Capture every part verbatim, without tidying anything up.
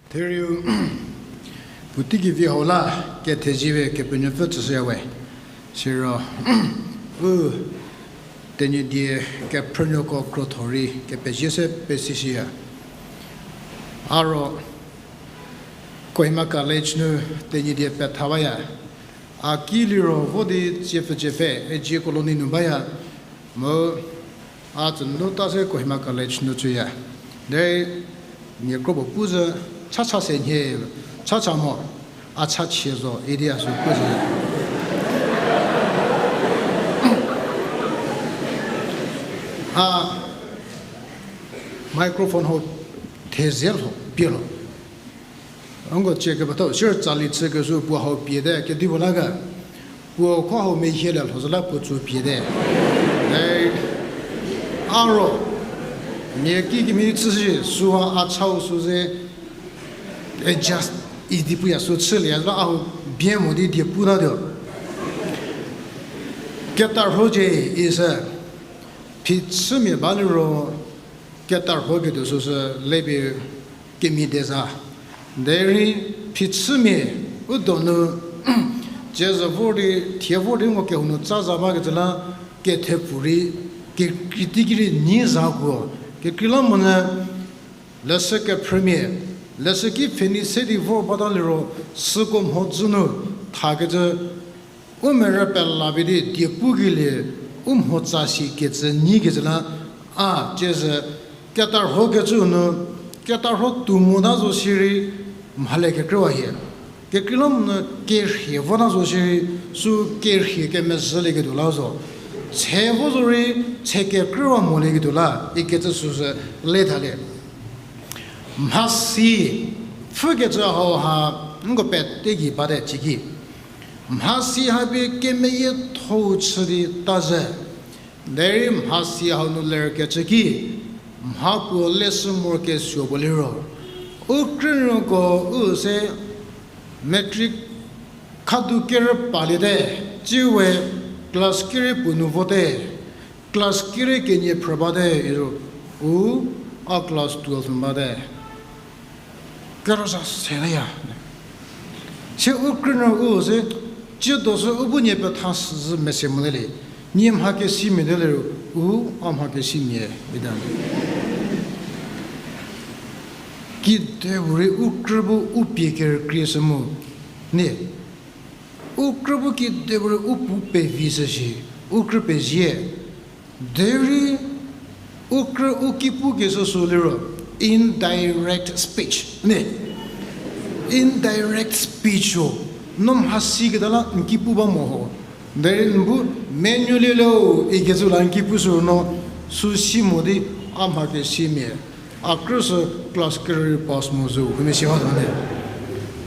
Theriu, puotei kevi hau la, kethezie we Kepenuopfü tsüshüya we. Siro, u, Tenyidie kephrünuoko krotho rei kepezie se pesishüya. A ro, Kohima College nu Tenyidie petha baya. A ki liro vo di tsiepfü tsiepfü, A G Colony nu baya. Mu, a tsünunu ta se Kohima College nu tsüya. Derei, mia kro puo pu zhü, chacha se nhie, chacha mo, a chachie zo, idi a sü pu zhü. A, microphone hau thezie lho, pie lho. Nko cie kepethau, siro tsali chükeshü puo hau pie te, kedipuo la ga. Puo kho hau mehie le lho zhü la puo tsü pie te. E, a ro, mia kikemhie chüshü, süha a chau sü ze, adjust idi puya sü chülieya la a hau bie mo di die pu tatuo. Ketarhocie isü, phichümia ba liro, ketarhoketuo süsü lepie kemhie deza. Derei phichümia u donu, tsiezü vor di, thie vor di nko kehou nu tsa za bakecü la, kethepfu rei, kekreitei ki rei nyi za kuo, kekreilamonyü, leshü kephrümia, leshüki pfhenei se di vor bata liro, süko mhodzü nu thakecü, u merü pelapie di die pukelie, u mhotsa sikecü nyikecü la, a, tsiezü, ketarhokecüu nu, ketarho tuo mota zo shierei, mhale kekrüwa hie. Kekreilamonyü kerhie vota zo shierei, sü kerhie kemezhülieketuo la zo. Tshe vo zorei, tshe kekrüwa molieketuo la, ikecü süsü le thalie. Mhasi, pfhükecü hauha, nko pete gei bate ciki. Mhasi hapie kemeyiethou chü di ta zhü. Derei mhasi hau nu lerkecü ki, mhapuo leshü morokesuo puo liro. U krünuoko u se matric khadu kerü paliete, tsiu we class kerei puo nu vote, class kerei kenie phrü bate, iro u a class twelve nu bate. Kerüza seleya. Sie u krünuo u se, tsiedo sü u bu nie petha zhü mese mote le, nie mha kesimia te liro, u a mha kesimia, ita. Kidepuorei u krü bu u pie kerükrie shü mu, nie. U krü bu kidepuorei u pu pevi shü shi, u krü pezie. Derei u krü u ki pukeshü sü liro, indirect speech, ne. Indirect speech-o, no mhasiketa la n ki pu ba mo ho. Derei n bu menuolielo ikecü la n ki pushü no, sü si mo di a mha kesimia. A krü sü class kerei pass mo zo, huomia si ba zo ne.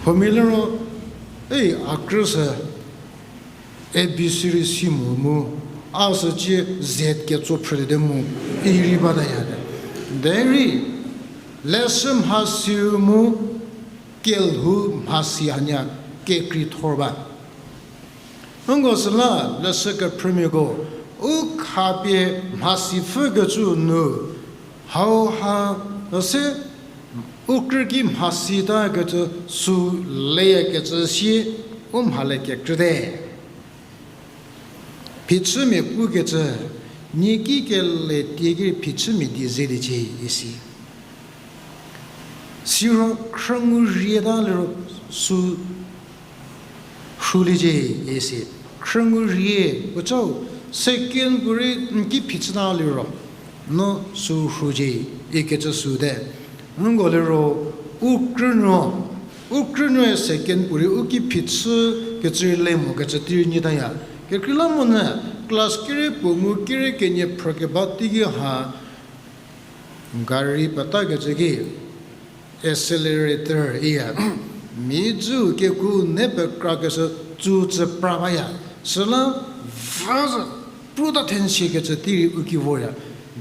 Huomia liro, ei, a krü sü A B C rei si mo mu, a sü cie Z ketso phrülie te mu, irei bataya te. Derei, leshü mhasiu mu, kelhou mhasi hanie kekreithor ba. Nko süla leshü kephrümiako, u khapie mhasi pfhükecü nu, hauha se u krü ki mhasi takecü sü leyakecü sie u mhale kekrüte. Phichümia pukecü, nie ki kele tie ki phichümia die zeliecie isi. Siro khrüngu rieta liro sü rhuliecie isi. Khrüngu rie, puo cau, second puorei n ki phichüta liro, no sü rhucie ikecü süte. Nko liro, u krünuo, u krünuoe second puorei u ki phichü kecü rei le mokecü tei rei nyitaya. Kekreilamonyü class kerei puo mu kerei kenie phrükeba teiki ha gari petakecü ki accelerator iya. Mi dzüu keku ne pekrakeshü tsü tsü pra baya. Süla vüzü pruta thensiekecü tei rei u ki voya.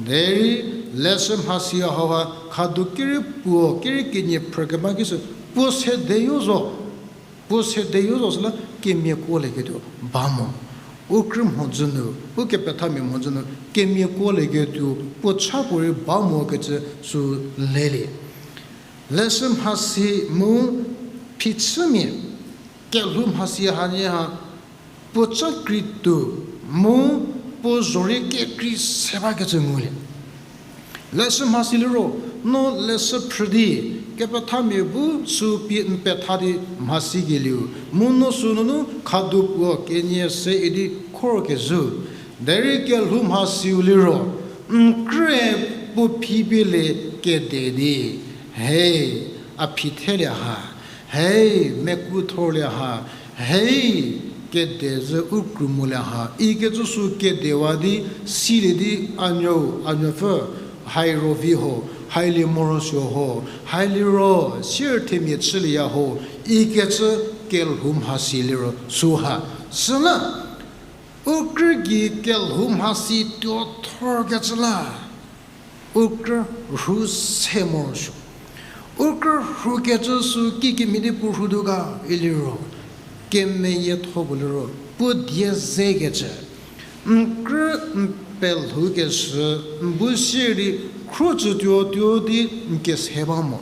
Derei leshü mhasi hauha khadu kerei puo kerei kenie phrükeba ki sü puo sedeyo zo. Puo sedeyo zo süla kemiakuolieketuo ba mo. U krü mhodzü nu, u kepethamia mhodzü nu kemiakuolieketuo puo cha puorei ba mokecü sü lelie. Leshü mhasi mu phichümia, kelhou mhasi hanie ha, puo cha krituo mu puo zhorei kekrei se bakecü ngulie. Leshü mhasi liro, no leshü phrü di, kepethamia bu sü pie n petha di mhasi kelieu, mu no sünunu khadu puo kenie se idi khor kezhü. Derei kelhou mhasiu liro, n krüe puo phi pie le kede di, hei, a phi thelie ha, hei, meku thorlie ha, hei, kede zhü u kru molie ha ikecü sü kedewa di, silie di, a nuou, a nuopfü, hai ro vi ho, hai lie morosuo ho, hai liro sier themia chülieya ho ikecü kelhou mhasi liro süha. Süla u krü gei kelhou mhasi tuo thorkecü la, u krü rhu se morosuo. U krü rhukecü sü kikemhie di puo rhutuo ga iliro, kemeyietho puo liro, puo die zekecü. N krü n pelhoukeshü, n bu sier di khro tsütuo tuo di n kese ba mo.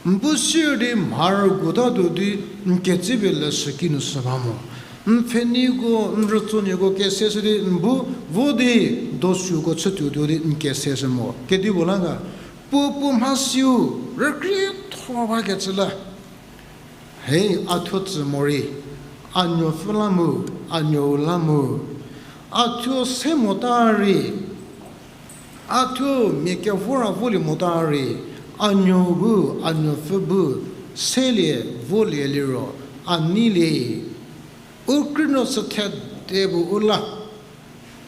N bu sier di mharüguotatuo di n ketsepie leshüki nu shü ba mo. N pfheniko, n rütsonieko keseshü di n bu vo di dosuoko chütuo tuo di n keseshü mo. Kedipuo la ga, puo puo mhasiu rükrietho bakecü la. Hei, a thuo tsü morei, a nuopfü la mu, a nuou la mu, a thuo se mota rei, a thuo mia kevor a volie mota rei, a nuou bu, a nuopfü bu, selie, volie liro, a neilie. U krünuo sü thede bu u la,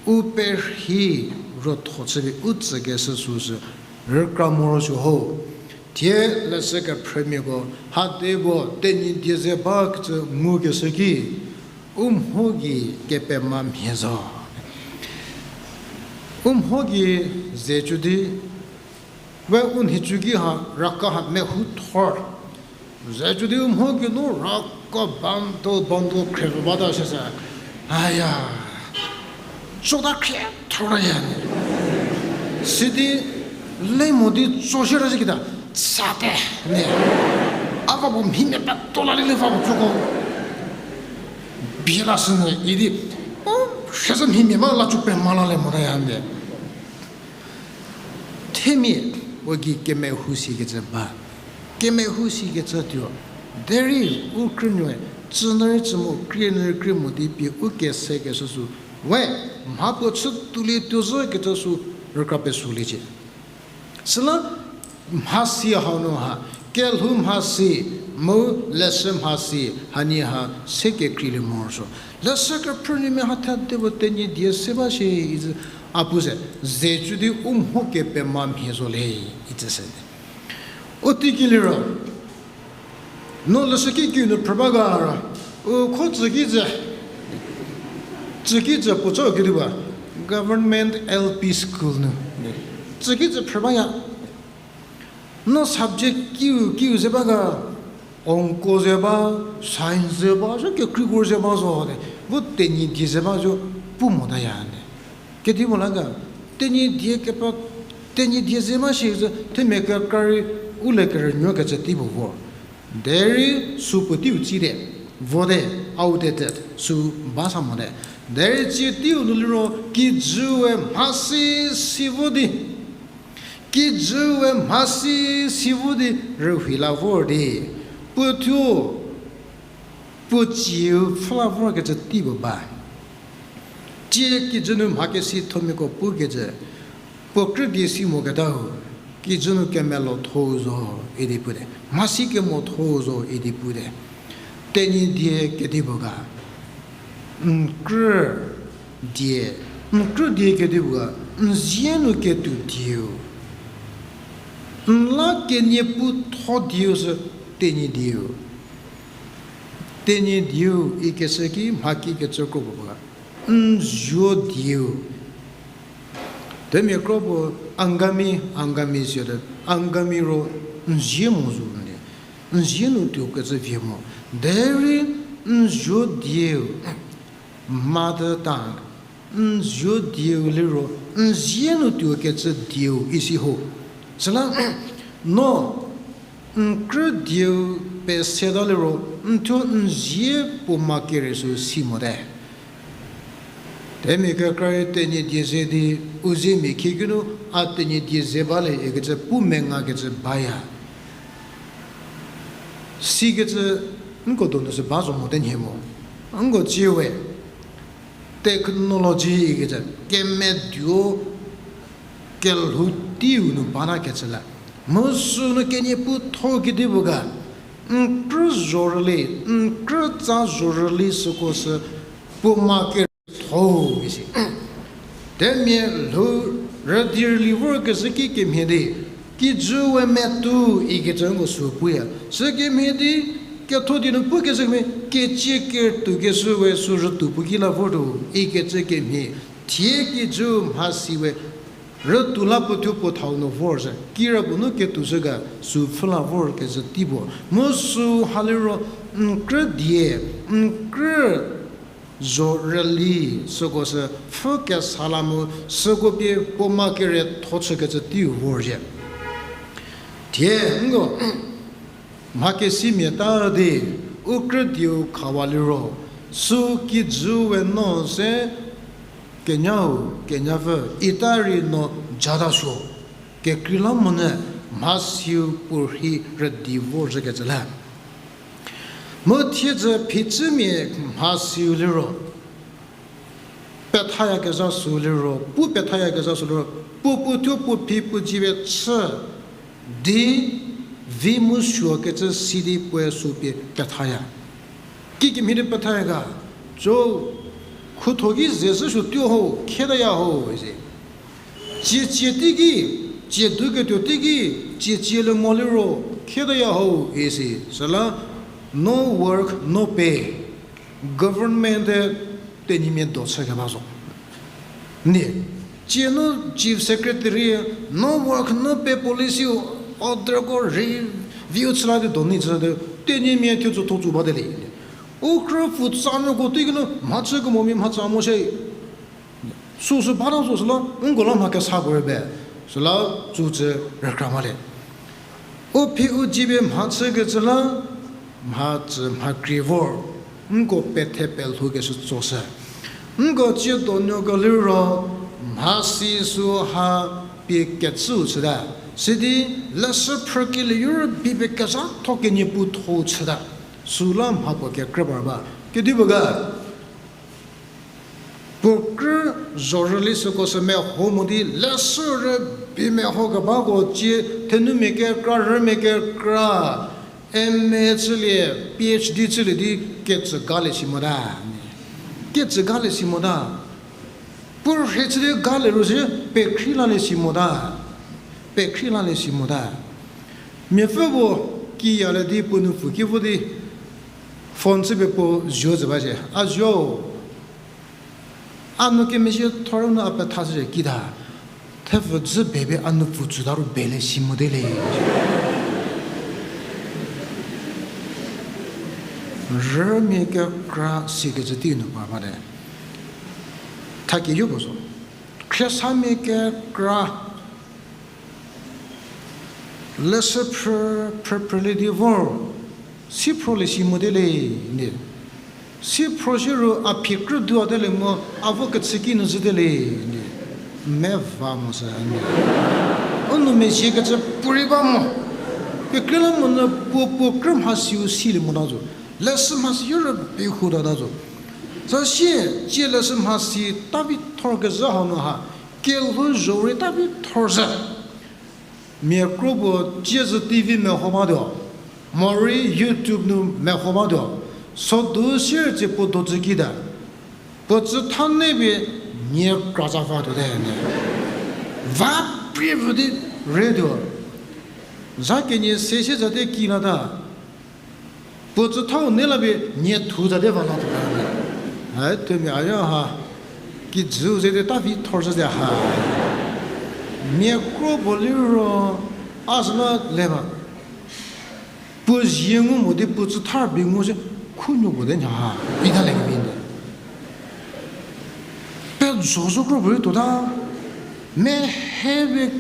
u perhi rütho chüpie u tsükeshü süsü rükra morosuo ho. Thie leshü kephrümiako hade puo Tenyidie ze bakecü ngukeshü ki, u mho gei kepema mhie zo. U mho gei ze cü di, we u nhicu ki ha raka ha mehou thor. Ze cü di u mho gei nu raka bundle bundle khrie bata shie se. Aya, cota khrie thor ya ni. Sidi le mo di tso shie ta zhü kita, sate ni. A va puo mhimia peto la lile va puo tsoko. Bie la sü ni idi, o, shie sü mhimia ma la cü pema la le mota ya ni. Themia, u gei kemehou sikecü ba. Kemehou sikecü tuo. Derei u krünuoe, tsü nu rei tsü mo, krie nu rei krie mo di pie u kesekeshü sü, we, mha puo chü tuolie tuo zhükecü sü rükra pesuoliecie. Süla mhasi hau nu ha, kelhou mhasi, mu leshü mhasi, hanie ha se kekreilie morosuo. Leshü kephrünuomia ha thade puo Tenyidie se ba shie izü, a pu se, ze cü di u mho kepema mhie zo le, itsü se. U teiki liro, no leshüki kiu nu phrü ba ga ro, u kho tsükijü, tsükijü puo tso kediba, Government L P School nu, tsükijü phrü baya. No subject kiu kiu ze ba ga, Onko ze ba, Science ze ba, zo kekreiko ze ba zo de, bu Tenyidie ze ba zo pu motaya ne. Kedipuo la ga, Tenyidie kepa, Tenyidie ze ma shi zo themia kekra rei u le kerünuokecü tei puo vor. Derei sü puo teiu tsite, vote, outdated, sü ba sa mote. Derei tsie teiu nu liro kijüe mhasi si vo di, kijüe mhasi si vo di rühei la vor di, puo thuo, puo tsieu pfhü la vorkecü tei puo ba. Tsie kijü nu mha kesi thomiako pukecü, puo krü die si moketau, kijü nu kemelo thou zo idi pute, mhasi kemo thou zo idi pute. Tenyidie kedipuo ga, n krü die, n krü die kedipuo ga, n zie nu ketuo dieu, n la kenie pu tho dieu sü Tenyidieu. Tenyidieu ikeshü ki mhaki kecü kro puo ga, n zuo dieu. Themia kro puo Angami, Angami siate, Angami ro n zie mo zo nde, n zie nu tuokecü vie mo. Derei n zuo dieu, mother tongue, n zuo dieu liro n zie nu tuokecü dieu isi ho. Süla no N krü dieu peseta liro, n thuo n zie puo ma kere sü si mote. Themia kekra rei Tenyidie ze di, u zemia khiekinu, a Tenyidie ze balie ikecü pu mengakecü baya. Sikecü, nko donu sü ba zo mote nhie mo. Nko tsiewe, technology ikecü, kemeduo, kelhou teiu nu bata kecü la. Mu sünu kenieputho kedipuo ga, n krü zhorüli, n krü tsa zhorüli süko sü puo ma kere tho isi. Themia lhou rüdirüli vorkezhü ki kemhie di, kijü we metu ikecü nko sü puya. Sükemhie di, ketho di nu pukeshü kemhie, kecie ketuokeshü we sü rütuo puo ki la vortuo ikecü kemhie, thie kijü mhasi we rütuo la puo thuo puo thau nu vor zhü, kirapuo nu ketuoshü ga sü pfhü la vorkezhü tei puo. Mu sü haliro n krü die, n krü zhorüli süko sü pfhü kesa la mu süko pie puo ma kere tho chükecü teiu vorzhie. Thie nko mhakesimia ta di, u krü dieu khawa liro, sü kijü we no se kenyau kenyapfü ita rei no jata suo, kekreilamonyü mhasiu puo rhi rüdi vorzhükecü la. Mu thiedzü phichümia mhasiu liro, pethayakezha sü liro, pu pethayakezha sü liro, puo puo thuo puo phi puo dzie pie chü di vi mu suokecü si di puoe sü pie pethaya. Kikemhie di pethaya ga, co, khutho ki ze zhü suo tuo ho, khietaya ho isi. Tsie tsie teiki, tsie duketuo teiki, tsie tsie le mo liro, khietaya ho isi. Süla, no work, no pay. Government-e Tenyimia do chükeba zo. Ni, tsie nu Chief Secretary, no work, no pay policy-u orderko review chü la di do ni chü di, Tenyimia thuo tsütho tsü bate le. U krü pfutsa nuoko teiki nu mhachü kemomia mhatsa mo shie. Süsü bata zo süla, nko la mha kesa puo rei be. Süla, tsütsü rükra male. U phi u dzie pie mhachükecü la, mhatsü mhakrie vor, nko pethe pelhoukeshü tsoshü. Nko tsiedo nuoko liro, mhasi sü ha pie kecüu chüta. Sidi, leshü phrükelie rübei pie kezhatho kenieputho-u chüta. Süla mha puo kekrü par ba. Kedipuo ga, puo krü zhorüli süko sü meho mo di leshü rübei mehokebako tsie thenumia kekra, rümia kekra, M A chülie, P H D chülie di ketsü galie si mota. Ketsü galie si mota. Puo rhie chü di galie ro si pekhri lalie si mota. Pekhri lalie si mota. Miapfü puo kiyalie di puo nupfu ki vo di phone chüpie puo zuo zü ba shie. A zuo. A nu kemezhie thor nu a petha zhü kita. Thepfü dzü bepie a nupfu tsüta ro belie si mote le. Rümia kekra sikecü tei nu par bate. Thakie yo puo zo. Khriesamia kekra leshü phrü, phrü, phrülie di vor, si phrolie si mote le, ni. Si phro shie ro a phi krü duate le mo, a vo kechüki nu zhüte le, ni. Meva mo sü, ni. U nou mezhiekecü puorei ba mo. Kekreilamonyü puo puo krü mhasiu silie mota zo. Leshü mhasi yo rübei hutata zo. Süsie, tsie leshü mhasi ta vi thorkezhü hau nu ha, kelhou zhorei ta vi thorzhü. Mia kro puo tsie zhü T V meho batuo, morei YouTube nu meho batuo, sodu sier tsie puo dozü kita. Puo tsütha ne pie nie kra za vatuote ne. Va prie vü di retuo. Za kenie se sie zate ki lata. Puo tsüthau ne la pie nie thu zate va latuo. Ai, themia a ya ha. Kijü ze di ta vi thor zhü ze ha. Mia kro puo liro, a süla le ba. Puo zie ngu mo di puo tsütha rübei ngu se, khunuo puo de nya ha. Ita le kevi nde. Pezho zo kro puorei tuota. Mehe pie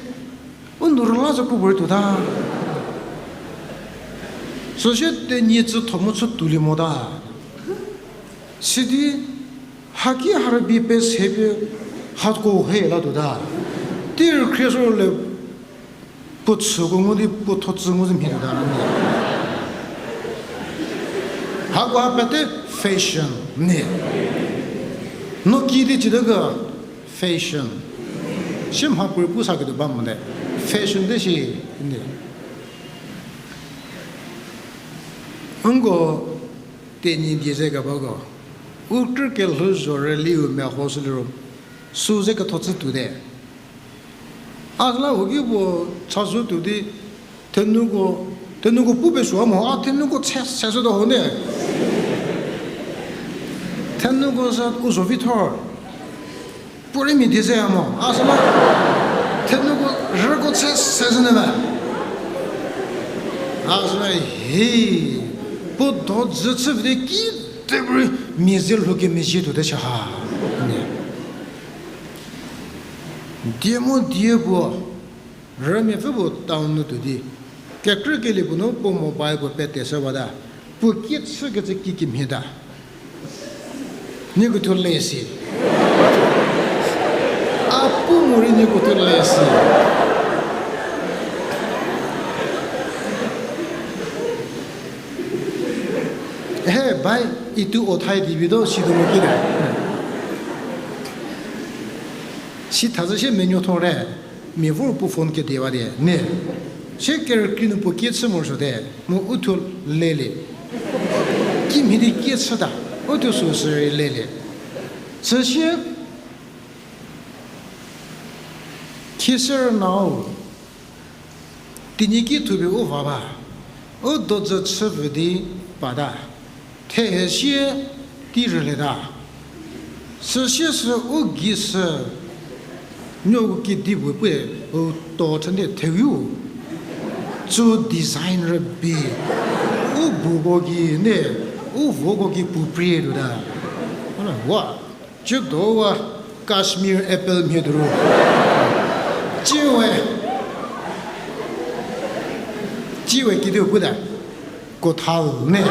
u nou rüla zo kro puorei tuota. Süsie Tenyidie tsütho mu chü tuolie mota. Sidi haki ha rübei pese pie hako he latuota. Tei rükhrie sü le puo chüko ngu di puo tho tsü ngu zü mhie tuota ni. Hako ha pete fashion ni. No kidi chüta ga fashion. Sie mha puorei pu saketuo ba mote. Fashion te si ni. Nko Tenyidie ze kebako, u krü kelhou zho rüliu mehoshü liro, sü ze ketho chü tuote. A süla huoki puo chazou tuo di, thenuko, thenuko pu pesuo mo, a thenuko che, che shütuo ho ne. Thenuko sü u zo vi thor. Puorei mia die ze ya mo, a süla thenuko rüko che se zhü nyü me. A süla hi, puo dojü chü pfü di kitepuorei mia ze lhou kemezhie tuote cha ha. Die mu die puo, rümiapfü puo town nu tuo di, kekrükelie puo nu puo mobile puo pete shüwata, puo kie chükecü kikemhieta. Nieko thuo le si. A pu morei nieko thuo le si. He, bai, itu othai di vituo, situo mo kite. Si thazü sie menuo thor te, mia vor puo phone kediewa die, ne. Sie kerükrie nu puo kie chü morosuote, mu u thuo lelie. Kimhie di kie chüta, u thuo süsü rei lelie. Süsie, khise rünau, Tenyidie thupie u va ba, u dojü chü pfü di pata, thehe sie tei rülieta. Süsie sü u gei sü, nuoko kedipuo pue, u to chüte theviu. Tsü design rübei, u buko gei ne, u voko gei puo prie tuota. Wa, cüdowa Kashmir apple mhie tuo ro. Tsiewe, tsiewe kediu puta, kothal ne.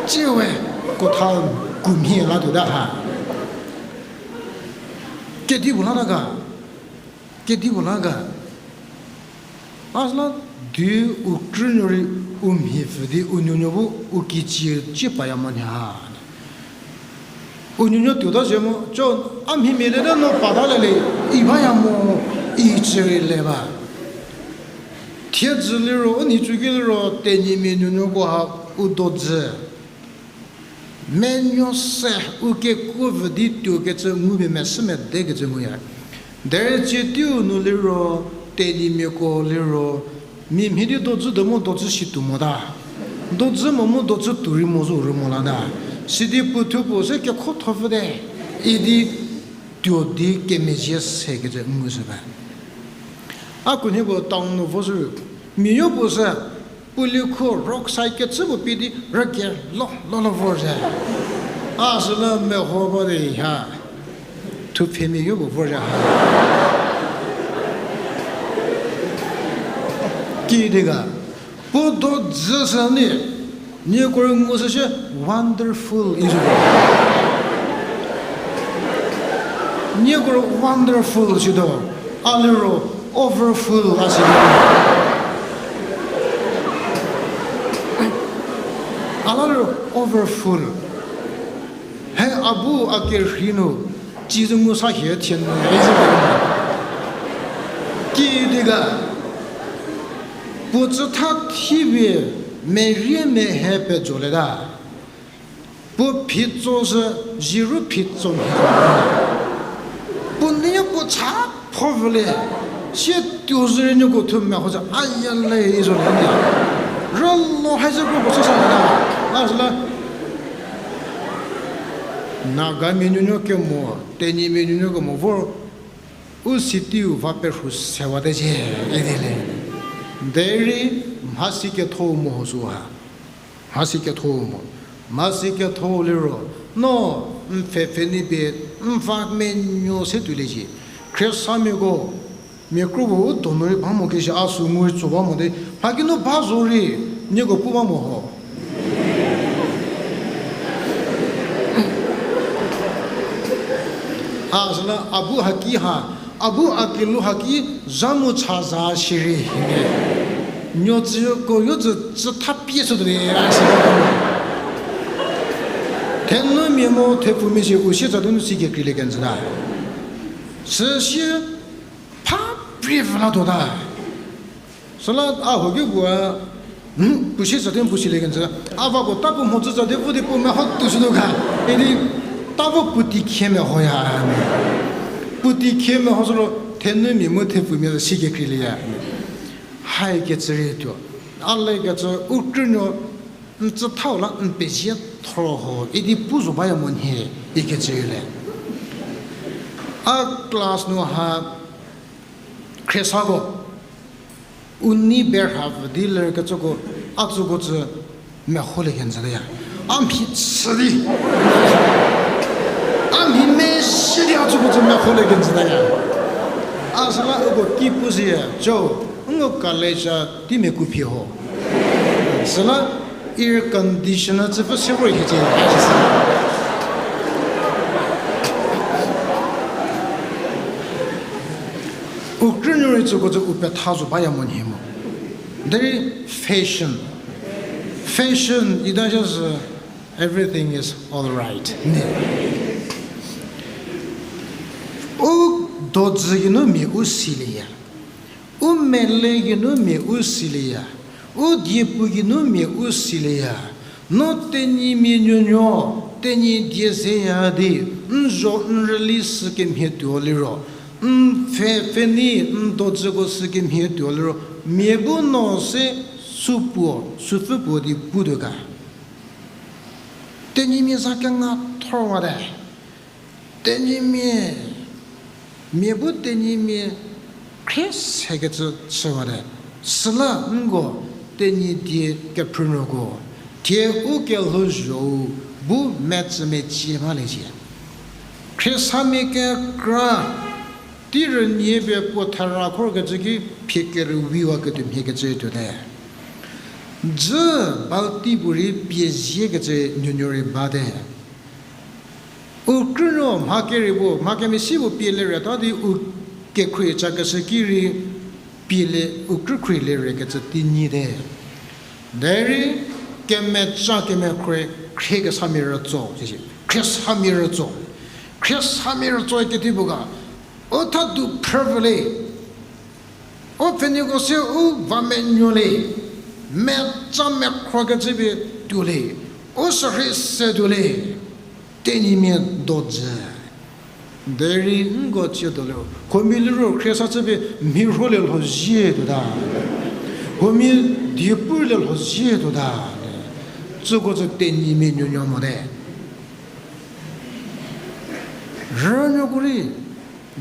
Tsiewe kothal kumhie la tuota ha. Kedipuo lata ga, kedipuo la ga. A süla di u krünuo rei u mhi pfü di u nuonuo bu u kicie cie paya mo nya. U nuonuo tuota zhie mo, co, a mhi mia leta no pata lele, i baya mo, i cü rei le ba. Thiedzü liro u nhicu ki liro Tenyimia nuonuoko ha u dojü menuo se u kekuo pfü di tuokecü ngupie mesü medekecü nguya. Derei tsie teiu nu liro, Tenyimiako liro, mia mhie di dojü do mo dojü situo mota. Dojü mo mu dojü tuo rei mo zo rei mo lata. Sidi puo thuo puo se kekhotho pfüte idi tuo di kemezhie sekecü ngushü ba. A khunhie puo town nu vo zhü, mia yo puo se, puo liekhuo rock side kecü puo pie di rüge lo lo lo vor zhie. A süla meho ba di ha. Thupfhemia yo puo vor zhie ha. Kidi ga, puo dojü sü ni, nieko rei ngushü sie wonderful isi zo. Nieko rei wonderful sito, a liro overfull a si. A la liro overfull. He a bu a kerhei nu, tsiezü ngu sa hie thie nu, e zi kidi ga, puo tsütha thipie merie mehe pejolieta. Puo phitso sü, ziro phitso mhie. Puo nie puo cha pho vülie, sie tuo zhü rei nieko thuo meho zhü a ya le i zo le ni. Rülo hai zhü puo puo chü sa mota. A süla Nagamia nuonuo kemo, Tenyimia nuonuo kemo vor, u city-u va perhu sewate zhie idi le. Derei mhasi ketho mo ho zo ha. Mhasi ketho mo. Mhasi ketho liro, no, n pfhe pfhe ni pie, n va menuo se tuolie zhie. Khristamiako, Mia kro puo u donu rei ba mo kesi a sü ngu rei tso ba mo di, mhakinu ba zo rei, nieko pu ba mo ho. A süla a bu haki ha, a bu a kelhou haki, zha mu cha za shierei hie. Nuotsüko yo tsü tsü thapie shütuo le, a si. Thenumia mu thepfumia si u sie tsa donu si kekreilie kenjüta. Süsie pha prie vü la tuota. Süla a hoki puo, puo sie tsa di puo silie kenjü. A va puo ta puo mhodzü tsa di pu di puo meho tuo shütuo ga. Idi ta vo puotei khie mehoya. Puotei khie meho süro thenumia mu thepfumia si kekreilieya. Haikecü rei tuo. A lekecü u krünuo n tsüthau la n pezie thor ho idi pu zo baya mo nhie ikecü le. A class nu ha khriesako u nei berha vü di lerkecüko a tsüko tsü meholie kenjütaya. A mhi chü di, a mhi mezhie di a tsüko tsü meholie kenjütaya. A süla uko ki pu siya, cho, n college a tei mia ku phi ho. Süla air condition a tsü pfü se vor hiecie. U krünuo rei tsüko tsü u petha zo baya mo nhie mo. Derei fashion. Fashion ita zha sü everything is all right. U dodzü geinu mia u silieya. U mele geinu mia u silieya. U diepu geinu mia u silieya. No Tenyimia nuonuo, Tenyidie zeya di, n zho n rüli sü kemhie tuo liro, n pfhe pfhenei n dodzüko sü kemhie tuo liro, mia bu no se supuo, sü pfü puo di putuo ga. Tenyimia za kenga thorwate. Tenyimia, mia bu Tenyimia khrie sekecü chüwate. Süla nko Tenyidie kephrünuoko, thie u kelhouzho-u bu metsümecie baliecie. Khriesamia kekra, tei rünyie pie puo thera khorkecü ki phie kerüwiwaketuo mhiekecü tuote. Dzü balti puorei pie ziekecü nuonuo rei bate. U krünuo mha kerei puo, mha kemesi puo pie le reta di u kekhrie cakeshü ki rei pie le u krükhrie le rekecü tei nyite. Derei kemeca kemekhrie khriesamia rütso, sisi, khriesamia rütso. Khriesamia rütso kedipuo ga, u thadu phrüvüle. U pfheniko se u va menuole, meca mekhrokecü pie tuole, u sürhei se tuole, Tenyimia dodzü. Derei nko tsiedo liro, huomia liro khriesacü pie mhirholie lhozie tuota. Huomia diepulie lhozie tuota. Tsüko tsü Tenyimia nuonuo mote. Rünuoko rei,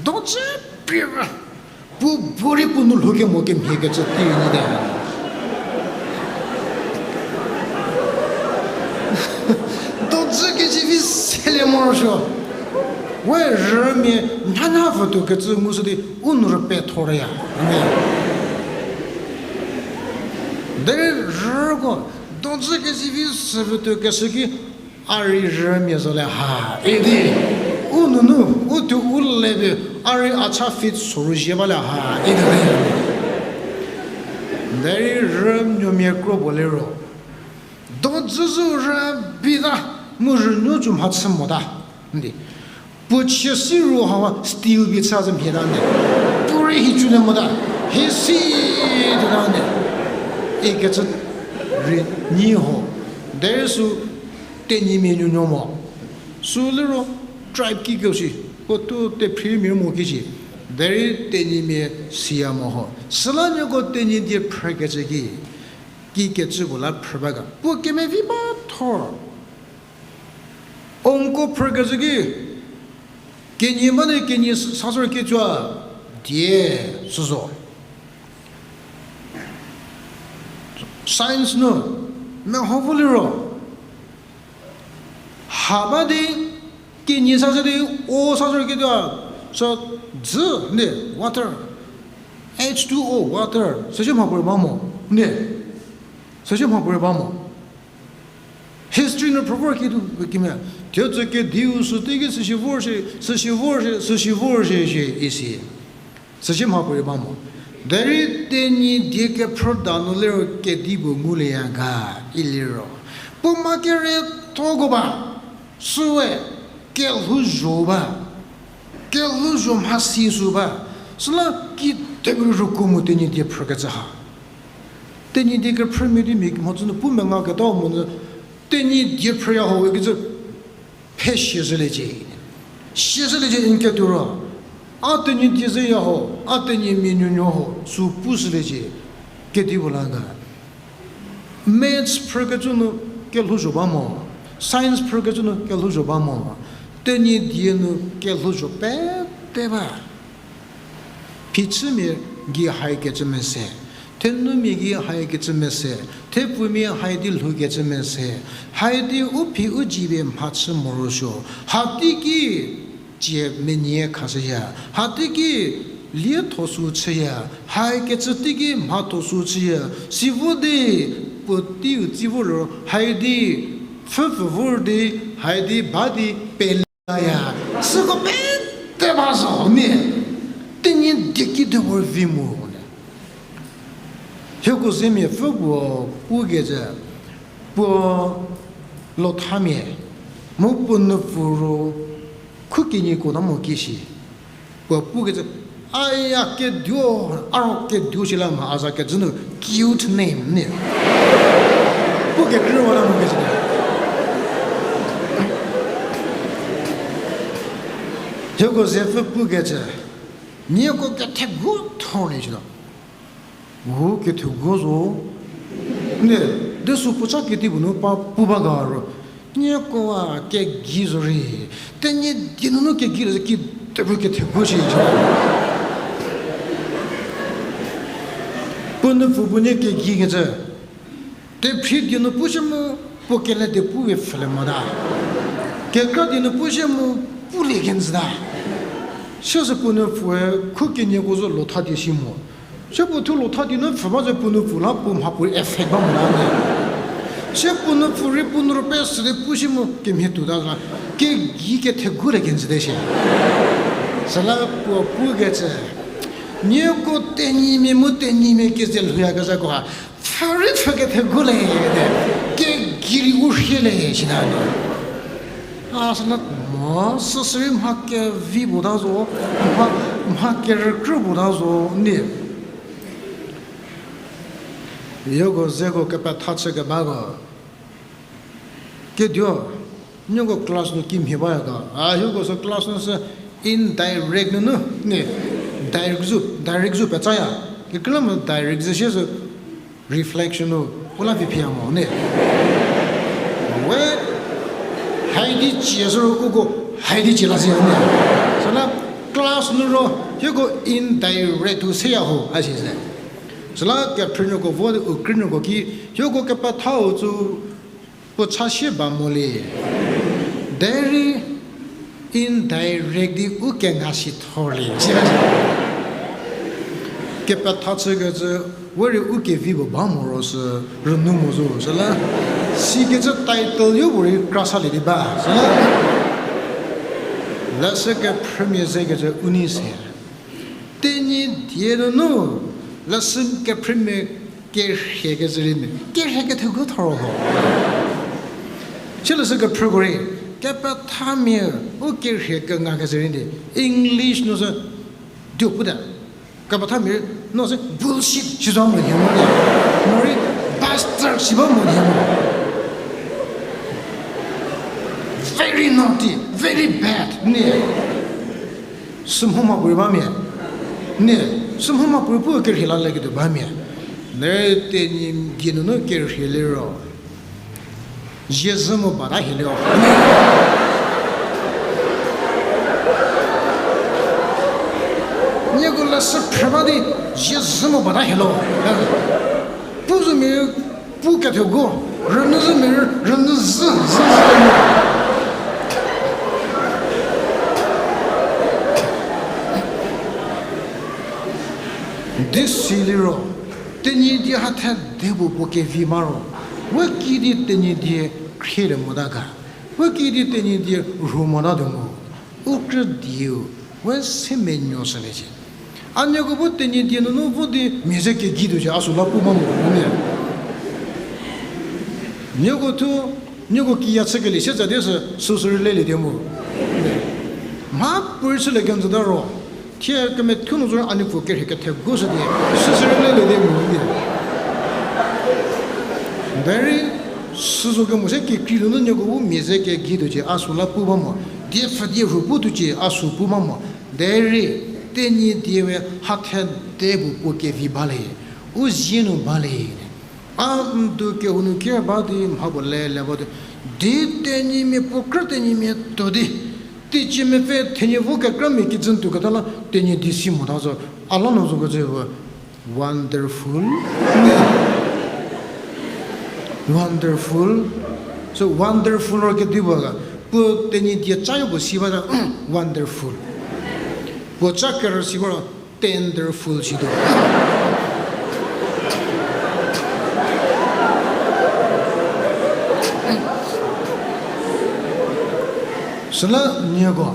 dodzü pie, puo bu rei puo nou lhoukemo kemhiekecü tei nyite. Dodzü kezivi selie morosuo. We rümia nhanyapfütuokecü ngushü di u nou rüpethorya. Amen. Derei rüko, dodzü kezivi süpfütuokeshü ki a rei rümia zo le ha, idi u nunu, u tuo u le pie, a rei a cha fit soru zhie ba le ha, idi. Derei rünuomia kro puo liro, dodzü zü rübita, mu rünuo cü mhachü mota. Di, puo chie si ru hawa steel bi chü zü mhie ta nde. Puo rei hi cülie mota, hi si tuota nde. Ikecü rei nyi ho. Derei sü Tenyimia nuonuo mo. Sü liro tribe kikeu shi, puo tuo tephriemia mo kishi. Derei Tenyimia siya mo ho. Süla nieko Tenyidie phrükecü ki, kikecü puo la phrü ba ga. Puo kemevi ba thor. Ongko phrükecü ki, kenie ba di kenie sazor kecü a, die, süzo. Science nu, meho vo liro, ha ba di, kenie sazor di, o sazor kecü a, sü dzü, nde, water. H two O, water, süsie mhapuorei ba mo. Ne. Süsie mhapuorei ba mo. History nu phrü vor ki tu kimia. Thiedzü kediu sü teiki süsie vor shie, süsie vor shie, süsie vor shie shie isi. Süsie mhapuorei ba mo. Derei Tenyidie kephrü da nu liro kedipuo ngulieya ga iliro, puo ma kerietho ko ba, süe kelhouzho ba, kelhouzho mhasi sü ba, süla kitebu rüko mu Tenyidie phrükecü ha. Tenyidie kephrümia di mia mhodzü nu pu menga ketau monyü, Tenyidie phrüya ho ikecü phe siezhüliecie. Siezhüliecie n ketuo ro. A Tenyidie zeya ho, a Tenyimia nuonuo ho, sü pushüliecie. Kedipuo la ga. Maths phrükecü nu kelhouzho ba mo. Science phrükecü nu kelhouzho ba mo. Tenyidie nu kelhouzho pete ba. Phichümia gei haikecü mese, thenumia gei haikecü mese, thepfumia hai di lhoukecü mese, hai di u phi u ji pie mhachü morosuo, hateiki cie menie khashüya, hateiki lietho sü chüya, haikecü teiki mhatho sü chüya, sivo di puo teiu tsi vor liro hai di pfhüpfü vor di, hai di ba di pele ya, süko pete ba zo nie, Tenyidie ki de vor vi mu ne. Hieko zemia pfü puo pukecü, puo lothamia, mu puo nupfu ro khu kenyiko na mo ki shi. Puo pukecü, aya keduo, a ro keduo shi la mha a za kecü nu cute name nie. Pu kekrüwa la mo kecü. Hieko zepfü pukecü, nieko kethegu thor ni shita. Hu kethegu zo. Ne, de sü puocha kedipuo nu pa pu ba ga ro. Nieko a kegei zo rei. Tenyidie nunu kegei le ki tebu kethegu shi zo. Puo nupfu puo nie kegei kecü. Tephrie die nu pushü mu, puo kele die pu we pfhülie mota. Kekra die nu pushü mu, pulie kenjüta. Süsü puo nupfue khu kenieko zo lotha die shi mo. Sie puo thuo lotha die nu pfhü ba ze puo nupfu la puo mhapuorei effect ba mota ne. Sie puo nupfu rei puo nu ro pesü di pushü mu kemhie tuota la, kegei kethegu le kenjüte shie. Süla puo pukecü, nieko Tenyimia mu Tenyimia keze lhouyakezhako ha pfhü rei pfhü kethegu le te, kegei rei u rhie le sita ne. A süla mo süsü rei mha kevi puo ta zo, mha, mha kerükrü puo ta zo nie. Hieko zeko kepetha chü kebako. Keduo, nieko class nu kimhie baya ga. A hieko sü class nu sü indirect nunu, ne, direct zu, direct zu petsaya. Kekreilamonyü direct ze sie sü reflection nu, u la vi phiya mo, ne. We, hai di cie sü ro uko, hai di cie la siya ne. Süla class nu ro, hieko indirect u seya ho, a si se. Süla kephrünuoko vo di u kreinuoko ki, hieko kepethau tsü puo cha sie ba mo le. Derei indirect di u kenga si thor le. Kepetha chükecü, we rei u kevi puo ba mo ro sü rünu mo zo. Süla, sikecü title yopuorei kra salie di ba. Süla, leshü kephrümia zekecü u nei se. Tenyidie nunu, leshü kephrümia kerhie kezü rei mia, kerhie kethegu thor ho. Sie leshü kephrüko rei, kepethamia u kerhie kenga kezü rei di, English nu sü, dio puta. Kepethamia no sü bullshit shi zo mo nhie mo. Morei bastard shi ba mo nhie mo. Very naughty, very bad, ne. Sümhoma puorei bamia. Ne, sümhoma puorei pu kerhie la leketuo bamia. Ne Tenyidie nunu kerhie liro, zie zhü mo bata hie lio. Nieko leshü phrü ba di, zie zhü mo bata hie lo. Pu zo mia, pu kethegu, rünyü zhü mia, rünyü zhü, zhü, zhü. Siro, Tenyidie ha thede puo puo kevi ba ro, we kidi Tenyidie khrielie mota ga, we kidi Tenyidie rhu mota tuo mo, u krü dieu, we se menuo shüliecie. A nieko bu Tenyidie nunu vo di mia ze kegei tuocie a süla pu ba mo, ne. Nieko thuo, nieko kiya chükelie sietsa di sü, süsü rei lelie di mo. Mha puorei chülie kenjüta ro, thie kemethuo nu zo a nieko kerhei kethegu shü di, süsü rei lelie di mo di. Derei, süzo kemo se kekrei nunu nieko bu mia ze kegei tuocie a süla pu ba mo, die pfhü die rhu pu tuocie a sü pu ba mo, derei, Tenyidie we ha thede puo puo kevi bale, u zie nu bale. A ndu kehou nu ker ba di mha puo lele ba di, di Tenyimia puo krü Tenyimia tuo di, teicie mepfü thenie vo kekramia kijü tuoketa la Tenyidie si mota zo, a la nu zo kecü we, wonderful. Wonderful. So wonderful ro kedipuo ga, puo Tenyidie ca yo puo si bata, wonderful. Puo ca kerü si ba ro, tenderful situo. Süla nieko,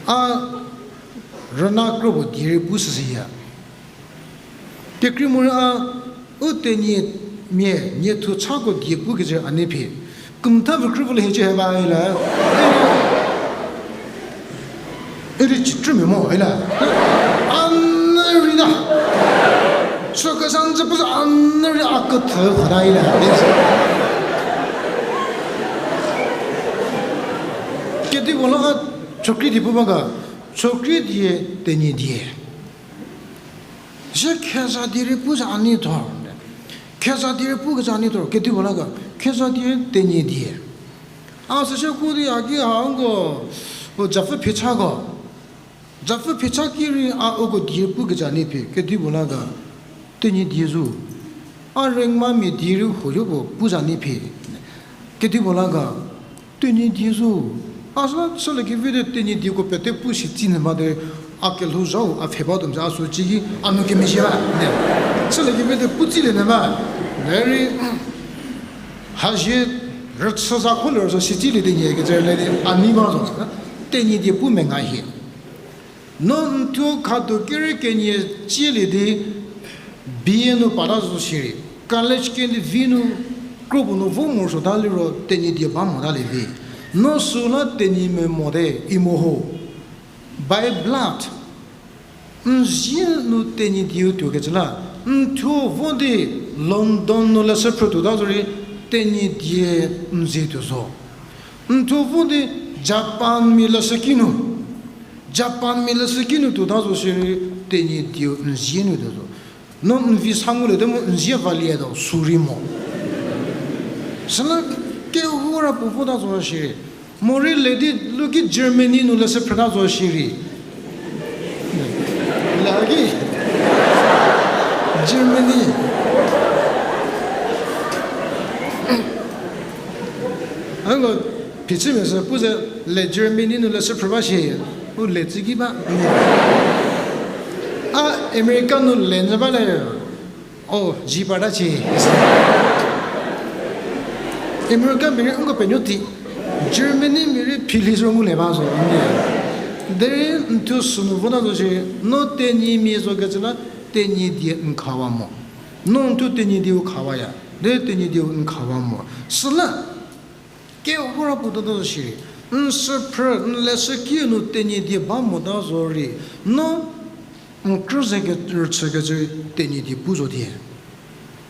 a rüna kropuo die rei pu süsüya. Kekreimorei a, u Tenyimia, nie thuo chako die pukecü a nei phi. Kümtha vü krü vü le hiecie he ba ila. Idi citrümia mo ila. A nü rei na. Sü kesa n zü pu zü a nü rei a kethü hota ila. Kedipuo la a, chokri die pu ba ga, chokri die Tenyidie. Sü Kheza die rei pu zü a nei thor. Kheza die rei pukecü a nei thor, kedipuo la ga, Kheza die Tenyidie. A süsie ku di a ki ha nko, u Japfü Phichako. Japfü Phicha ki rei a uko die pukecü a nei phi, kedipuo la ga, Tenyidie zo. A Rengmamia die rei huoyo puo pu zü a nei phi. Kedipuo la ga, Tenyidie zo. A süla chülie kevi di Tenyidieko pete pu si tsi nyü ba de, a kelhouzhau a pfhe ba tuo mia a sü ciki a nu kemezhie ba. Chülie kevi di pu tsilie nyü ba. Derei, hazie rüchü za kho ler zo si tsilie di nie kecü le di a nei ba zo. Tenyidie pu menga hie. No n thuo khadu kerei kenie tsielie di, B A nu pata zo shierei, college kevi nu, kropuo nu vo morosuota liro Tenyidie ba motalie vi. No süla Tenyimia mote, imo ho. By blood. N zie nu Tenyidieu tuokecü la, n thuo vo di London nu leshü phrü tuota zorei Tenyidie n zie tuo zo. N thuo vo di Japanmia leshüki nu, Japanmia leshüki nu tuota zo shierei Tenyidieu n zie nu tuo zo. No n visa ngulie te mu n zie valie to sürei mo. Süla kehou ra puo vota zo shierei. Morei le di luki Germany nu leshü phrüta zo shierei. Laki Germany. Ako phichümia sü pu ze le Germany nu leshü phrü ba shie, u le tsüki ba. A America nu le nyü ba le. O, ji parta chie. Americamia rei nko penuo ti, Germanymia rei phili zo ngulie ba zo, n die. Derei n thuo sünu vota zo shie, no Tenyimia zo kecü la, Tenyidie n khawa mo. No n thuo Tenyidieu khawaya, de Tenyidieu n khawa mo. Süla, kehou ra puo tuota zo shierei, n süphrü, n leshüki nu Tenyidie ba mota zorei, no n krü ze kerüchükecü Tenyidie pu zo die.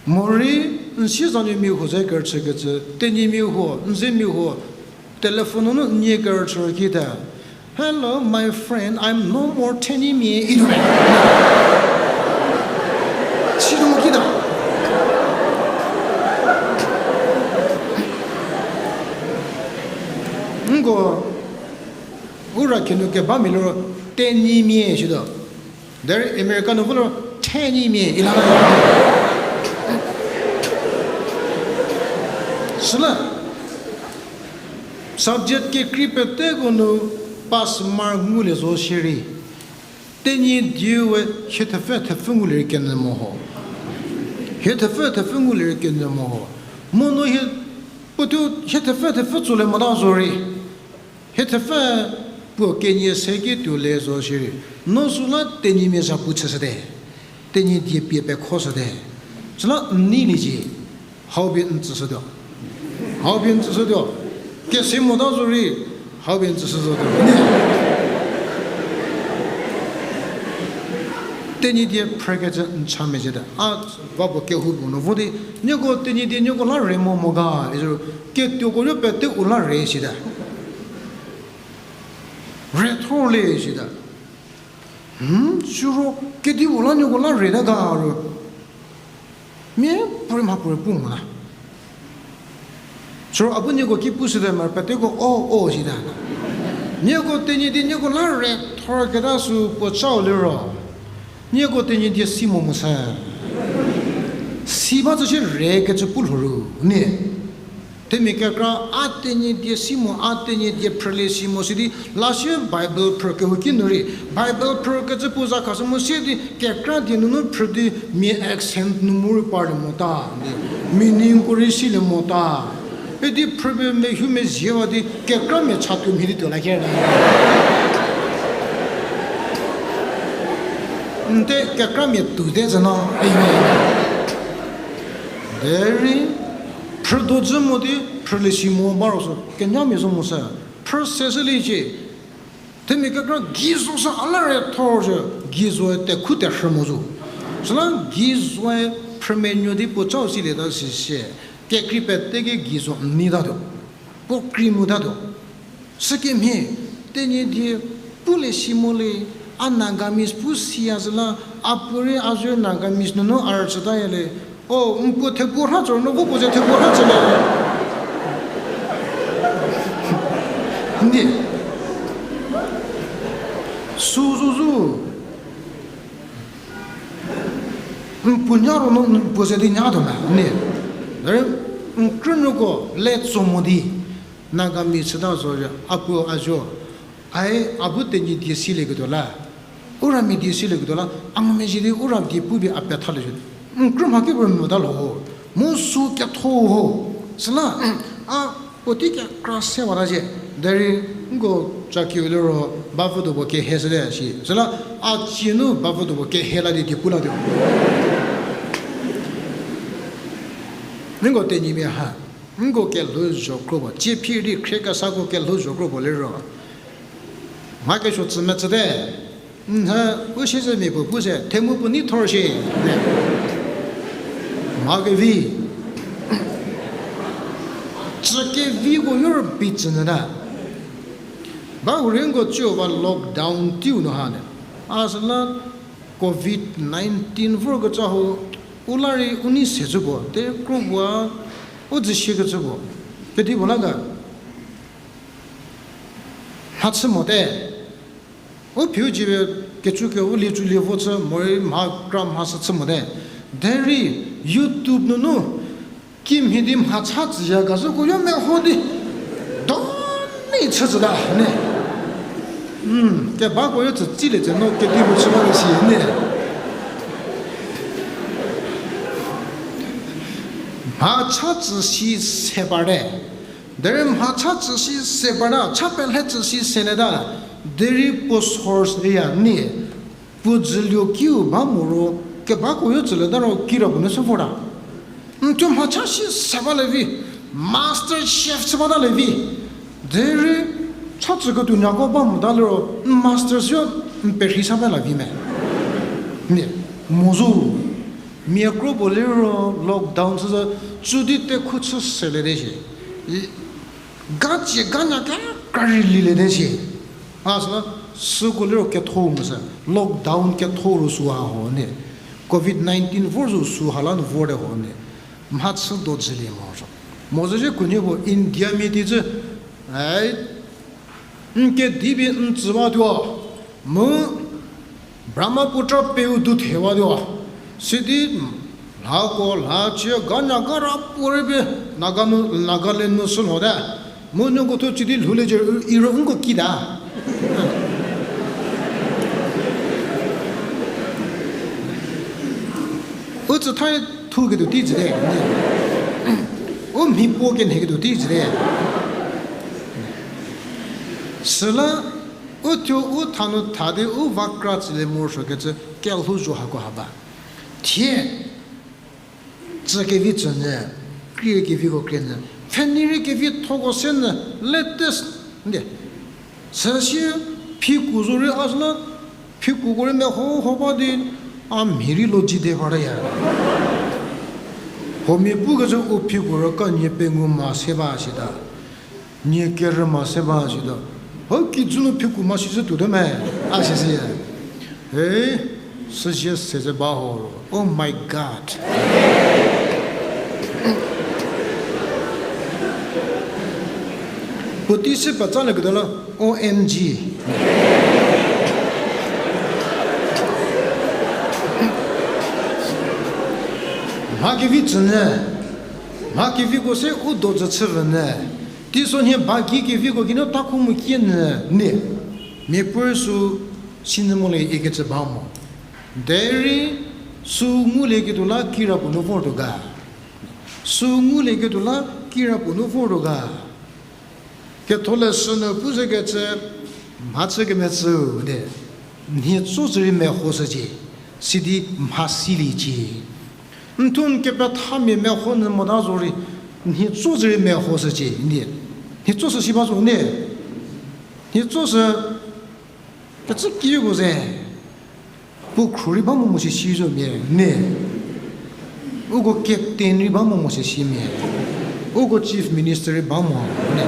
Morei, n siezanuomia huo ze kerüchükecü, Tenyimia huo, n zemia huo, telephone nunu n nie kerüchü kita. Hello, my friend, I'm no more Tenyimia, ituo me. Sidi mo kita. Nko, u ra kinu kebamia liro Tenyimia shituo. Derei America nu vo liro Tenyimia ila. Süla, subject kekrei peteko nu pass mark ngulie zo shierei, Tenyidie we hie thepfü thepfü ngulie rei kenyü mo ho. Hie thepfü thepfü ngulie rei kenyü mo ho. Mu no hie puothuo hie thepfü thepfü tsolie mota zorei, hie thepfü puo kenie se ki tuo le zo shierei, no süla Tenyimia zhapu chüshüte. Tenyidie pie pekhoshüte. Süla n neiliecie. Hau pie n tsüshütuo. Hau pie n tsüshütuo. Kese mota zorei, hau pie n tsüshü zotuo. Tenyidie phrükecü n cha mezhie te. A va puo kehoupuo nu vo di, nieko Tenyidie nieko la re mo mo ga, izo, ketuoko yo pete u la re sita. Re thor le sita. Hmm, siro kedipuo la nieko la reta ga ro. Mia puorei mha puorei pu mo la. Siro a bu nieko ki pushüte ma peteko o, o sita. Nieko Tenyidie nieko la re thor keta sü puo chau liro, nieko Tenyidie si mo mo se. Si ba tsü shie re kecü pu lho ru, nie. Themia kekra a Tenyidie si mo, a Tenyidie phrülie si mo sidi, la sie Bible phrü kehouki nu rei, Bible phrü kecü puo za khashü mo sie di, kekra die nunu phrü di, mia accent nu mu rei parlie mota, di, meaning ko rei silie mota. Idi phrüpie mehumezhiewa di, kekramia chatuo mhie di tuo la ker. Nte kekramia tuote zeno, amen. Derei, phrüdojü mo di, phrülie si mo ba ro sü, kenyamia zo mo se, phrü se shüliecie. Themia kekra geizo sü a la re thor zhü, geizoe tekhu terhü mo zo. Süla geizoe phrümenuo di puo chau silieta sishie, kekrei pete ki geizo n neitatuo. Puo krei motatuo. Sükemhie, Tenyidie pulie si mo le, a Nagamese pu siya zhü la, a puorei a zo Nagamese nunu a rüchütaya le, o, n puo thepuo rha tsor no vo puo ze thepuo rha tsü le. Ndi. Sü zuzu. N puo nya ro no n puo ze di nyatuo me, ni. Derei n krünuoko le tso mo di, Nagamese chüta zo, a puo a zo. Ai, a bu Tenyidie silieketuo la. Uramia die silieketuo la, a ngumezhie di ura die pupie a pethalie zo. N krü mha ki puo mota lho ho. Mu sü ketho ho. Süla, a puotei kekra se wata zhie. Derei, nko cakiu liro, bavüdo puo kehe shüte si. Süla, a cie nu bavüdo puo kehe la di die pu latuo. Nko Tenyimia ha. Nko kelhou zho kro puo, tsie phir di khriekesako kelhou zho kro puo liro. Mha kesuo tsü metsüte, nhü, u siezemia puo pu se, themu puo nei thor shie. Mha kevi. Tsü keviko yo rübei tsü nyüta. Ba u rei nko tsiu ba lockdown teiu nu hane. A süla covid nineteen vorkecü hau, u la rei u nei se cü puo, te kro puo, u dzü siekecü puo. Kedipuo la ga. Mhachü mote. U phiu jie kecü ke u lie cü lie vo chü morei mha kra mhasü chü mote. Derei YouTube nunu kimhie di mhacha tsüya ga zhüko yo meho di. Do nei chü tsüta ne. Kebako yo tsü tsilie tse no kedipuo chü ba le si ne. Mhacha tsü si se bate. Derei mhacha tsü si se bata, cha pelhe tsü si se leta. Derei puo source ya nie. Puo dzüluo kiu ba mo ro, kebako yo tsülieta ro kira puo nu se vorta. N thuo mhacha si se ba le vi, master chef chü bata le vi. Derei cha tsüketuo nyako ba mota liro, n master yo n perhi sa ba la vi me. Nie, mo zo. Mia kro puo liro lockdown chü zo, tsü di tekhu chü seliete shie. Ga cie ga nya kekra rei liliete shie. A süla, süko liro ketho mo se, lockdown ketho ro süha ho ne. Covid nineteen vor zo süha la nu vorte ho ne. Mhachü do dzülie mo zo. Mo zo zhie kuonie puo India mia di zhü, ai, n kedi pie n tsüwatuo, mu Brahmaputra peu du thewatuo. Sidi lhako lha cie ga nya ga ra puorei pie Naga nu, Nagaland nu sü lhote. Mu nieko thuo chü di lhouliecie, iro nko kita. U tsütha thu ketuo tei jüte. U mhi puo kenhe ketuo tei jüte. Süla, u thuo u tha nu tha di u va kra tsülie morosuokecü kelhou zo hako ha ba. Thie, tsü kevi tsü nyü, krie keviko krie nyü, pfhenei rei kevithoko se nyü, latest, nde. Süsie, phiku zo rei a süla, phikuko rei meho ho ba di, a mhi rei lo ji de varya. Huomia pukecü u phiku raka nie pengou ma se ba sita. Nie kerü ma se ba sita. Ho kijü nu phiku ma sizhü tuote me, a si siya. Hei, süzie se ze ba ho ro. Oh my God. Puotei se petsalieketuo la, O M G. Mha kevi tsü nyü, mha keviko se u do zü chü vü nyü, teisonhie ba gei keviko geinu takhu mu kie nyü, nie, miapuorei sü sinyü molie ikecü ba mo. Derei sü ngulieketuo la kirapuo nu vortuo ga. Sü ngulieketuo la kirapuo nu vortuo ga. Ketholeshü nu pu zhükecü, mhachü kemetsü de, nhie tso zhü rei mehoshücie, sidi mha siliecie. N thuo n kepethamia meho nyü mota zorei, nhie tso zhü rei mehoshücie, n die. Nhie tsoshü si ba zo n die. Nhie tsoshü, kecü kiu puo ze. Puo khru rei ba mo mo si si zo mia, n die. Uko captain rei ba mo mo si si mia. Uko chief minister rei ba mo, n die.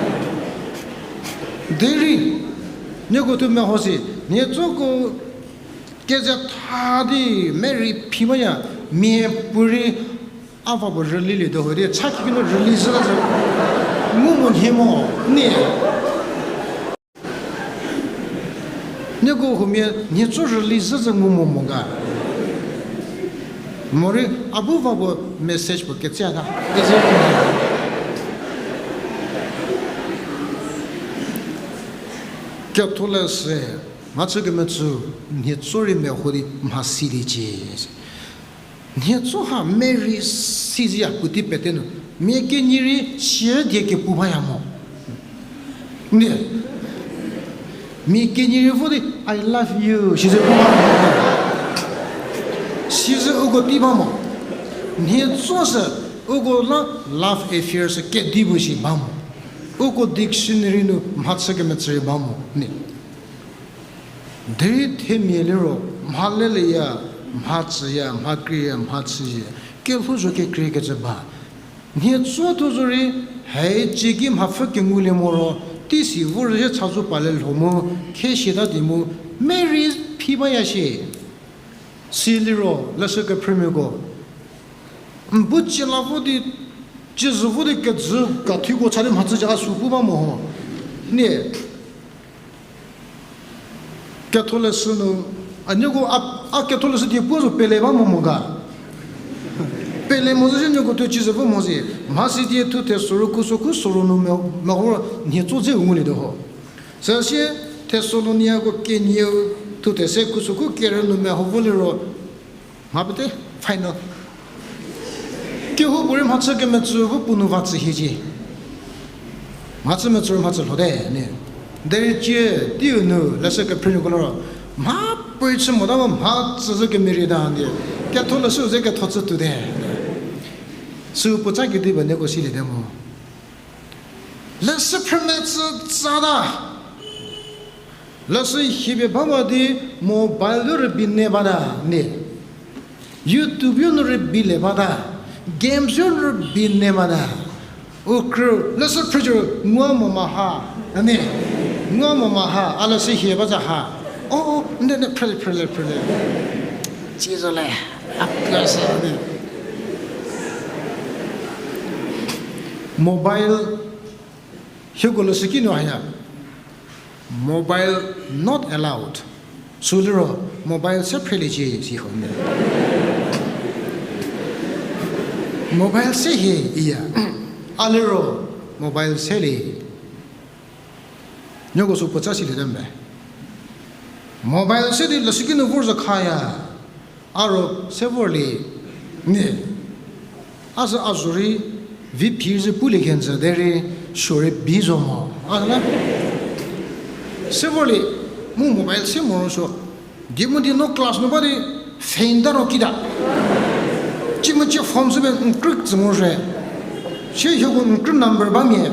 Derei, nieko thuo meho si, nhie tsoko keze tha di merei phi baya, miapuorei a va puo rülilie de ho di, cha kikinu rüli zhü la zhü. Ngu mo nhie mo, n die. Nieko huomia nhie tso rüli zhü zhü ngu mo mo ga. Morei a bu va puo message puo ketse a ga. Eze Ketholeshü, mhachü kemetsü, nhie tso rei meho di mha siliecie. Nhie tso ha merei si ziya puotei pete nu, mia kenie rei sie die kepu baya mo. N die. Mia kenie rei vo di, I love you, sizü pu ba mo. Sizü uko tei ba mo. Nhie tsoshü uko la love affair sü kedipuo shi ba mo. Uko dictionary nu mhachü kemetsü rei ba mo, n die. Derei themia liro, mha leleya, mha tsüya, mha kreiya, mha chüya, kelhou zo kekreikecü ba. Nhie tso thuo zorei, hei cie ki mhapfü kengulie moro, teisi vor zhie chazou palie lho mu, khe siata di mu, merei phi baya shie. Siliro, leshü kephrümiako, n bu cie la vo di, cie zhü vo di kejü kathiko cha di mhachü ja a sü pu ba mo ho. N die. Ketholeshü nu, a nieko a, a ketholeshü die puo zo pele ba mo mo ga. Pele mo zo sie nieko thuo cie zhü vo mo zie. Mhasi die thu Thesoro khuso khu soro nu me, meho nhie tso dze u ngulie de ho. Süsie Thesaloniako kenieu thuthe se khuso khu kerü nu meho voliro, mha pete final. Kehoupuorei mhachü kemetsü bu puo nu va tsü hiecie. Mhachü metsü mhachü lhote, n die. Derei cie, teiu nu leshü kephrünuoko liro, mha puorei chü mota mu mha tsü zhü kemerie ta n die. Ketholeshü ze ketho chü tuote. Sü puotsa kediba nieko siliete mo. Leshü phrümetsü tsata. Leshü hiepie ba mo di mobile yo rübei ne bata, n die. YouTube yo nu rübei le bata. Games yo nu rübei ne bata. U krü, leshü phrüjü ngua mo ma ha. N die, ngua mo ma ha, a leshü hie ba za ha. O, o, n die, n die, phrülie, phrülie, phrülie. Cie zo le, a phrülie, n die. Mobile, hieko leshüki nu haya. Mobile not allowed. Sü liro, mobile se phrüliecie si ho n die. Mobile se hie iya. A liro, mobile selie. Nieko sü puotsa siliete me. Mobile se di leshüki nu vor zo khaya. A ro se vorlie. Ni, a sü a zorei vi phi zü pulie kenjü derei, suorei bi zo mo. A la. Se vorlie, mu mobile se morosuo. Die mu di no class nu ba di fan ta ro kita. Ci mu ci phone sü be n krü tsü morosuo. Sie hieko n krü number ba mia.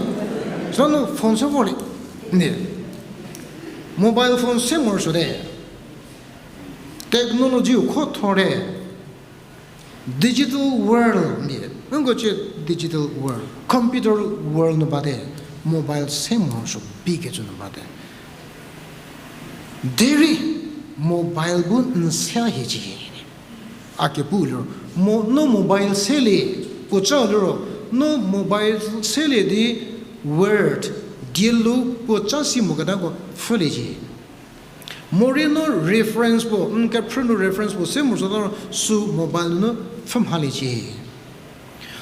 Süla no phone se vorlie. Ni. Mobile phone se morosuo te. Technology u kho thor te. Digital world mia. Nko cie digital world, computer world nu ba te. Mobile se morosuo bi kecü nu ba te. Derei mobile bu n se hiecie. A kepu liro, mo, no mobile selie, puo ca liro, no mobile selie di word, dielu puo ca si moketako pfhüliecie. Morei no reference puo, n kephrü nu reference puo se morosuo ta ro sü mobile nunu pfhü mhaliecie.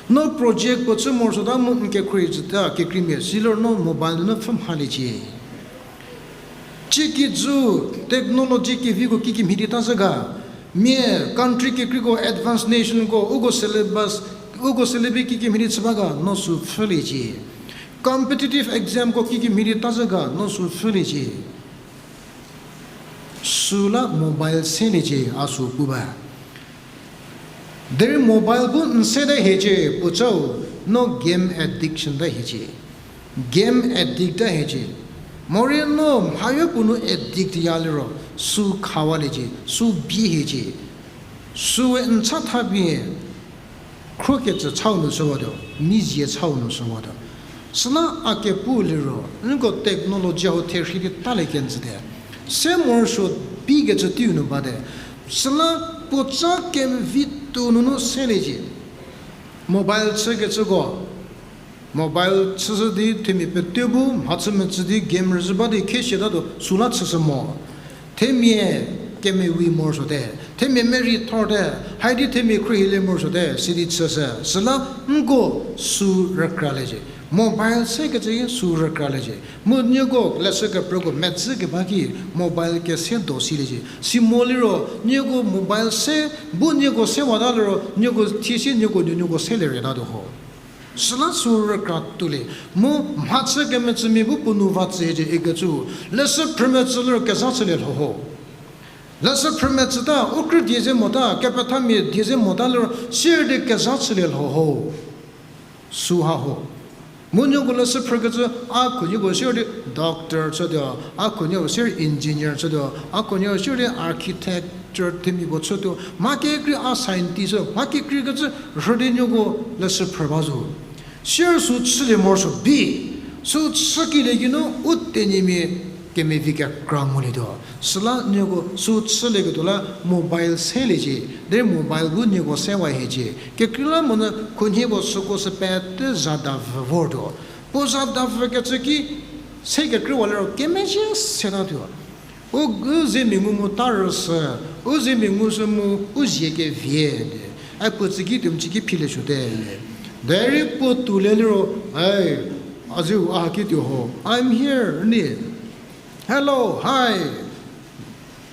No project puo chü morosuo ta mu n kekhrie züta kekreimia si liro no mobile nunu pfhü mhaliecie. Cie kijü technology keviko kikemhie di ta zhü ga, mia country kekreiko advanced nationko, uko syllabus, uko syllabus kikemhie di chü ba ga, no sü pfhüliecie. Competitive examko kikemhie di ta zhü ga, no sü pfhüliecie. Süla mobile seliecie a sü pu ba. Derei mobile bu n se ta hiecie puo cau, no game addiction ta hiecie. Game addict ta hiecie. Morei no mhayo puo nu addict ya liro, sü khawaliecie, sü bi hiecie. Süe n cha tha pie, khrokecü chau nu süwatuo, mizie chau nu süwatuo. Süla a kepu liro, nko technology hau therhie di talie kenjüte. Se morosuo bi kecü teiu nu bate. Süla puo ca kemevi tuo nunu seliecie. Mobile chükecüko. Mobile chüshü di themia pete bu mhachü metsü di game rüzhü ba di khie siatatuo süla chüshü mo. Themia kemevi morosuote, themia merei thorte, haidi themia khruohilie morosuote, sidi chüshü. Süla nko sü rükraliecie. Mobile sekecü sü rükraliecie. Mu nieko leshü kephrüko metsü keba ki mobile kese do siliecie. Si mo liro nieko mobile se, bu nieko sewata liro nieko thie sie nieko nuonuoko selie retatuo ho. Süla sü rükra tuolie, mu mhachü kemetsümia bu puo nu va tsücie ikecü, leshü phrümetsü liro kezha chülie lho ho. Leshü phrümetsüta, u krü die ze mota, kepethamia die ze mota liro, sirdi kezha chülie lho ho. Süha ho. Mu nieko leshü phrükecü, a khuniko sirdi doctor chütuo, a khuniko sirdi engineer chütuo, a khuniko sirdi architecture themiako chütuo, mha kekrei a scientist, mha kekreikecü rhüdi nieko leshü phrü ba zo. Sirdi sü chülie morosuo bi, sü chükelie geinu u tenyimia kemevi kekra ngulietuo. Süla nieko sü chülieketuo la mobile seliecie, derei mobile bu nieko sewa hiecie. Kekreilamonyü khunhie puo süko sü pete zada vü vortuo. Puo zada vükecü ki se kekreiwa liro kemezhie setatuo. U, u zemia ngu mu ta rüsü, u zemia ngu sü mu u zie kevie di. Ai puo tsü ki tuo mcü ki philie suote. Derei puo tuolie liro, ai, a zeu a ki tuo ho, I'm here, ni. Hello, hi.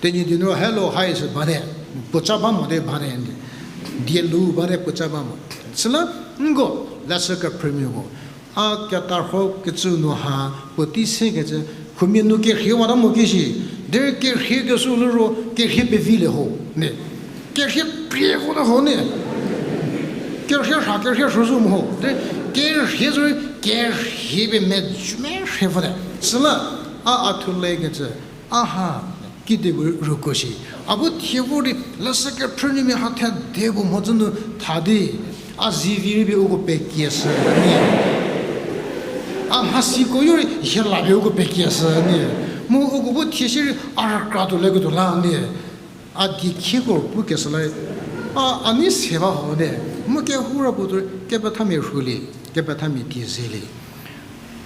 Tenyidie nu hello, hi sü bate, puoca ba mote bate, dielu bate puoca ba mo. Süla, nko, leshü kephrümiako, a ketarho kecü nu ha, puotei sekecü, huomia nu kerhie wata mo ki shi, derei kerhie keshü liro, kerhie pevilie ho, ne. Kerhie pie vota ho, ne. Kerhie rha, kerhie rhü zo mo ho, derei kerhie zorei, kerhie pie mejü merhie vote. Süla, a a thulekecü, a ha, kedipuo rüko shi. A bu thie vor di, leshü kephrünuomia ha thede puo mhodzü nu tha di, a zivi rei pie uko pekieshü, ne. A mhasiko yo rei hie la pie uko pekieshü, ne. Mu uko bu thie shierei a rükra tuo leketuo la, ne. A diekhieko pukeshü la, a, a nei se ba ho, ne. Mu kehoura puo tuo rei kepethamia rhulie, kepethamia die zelie.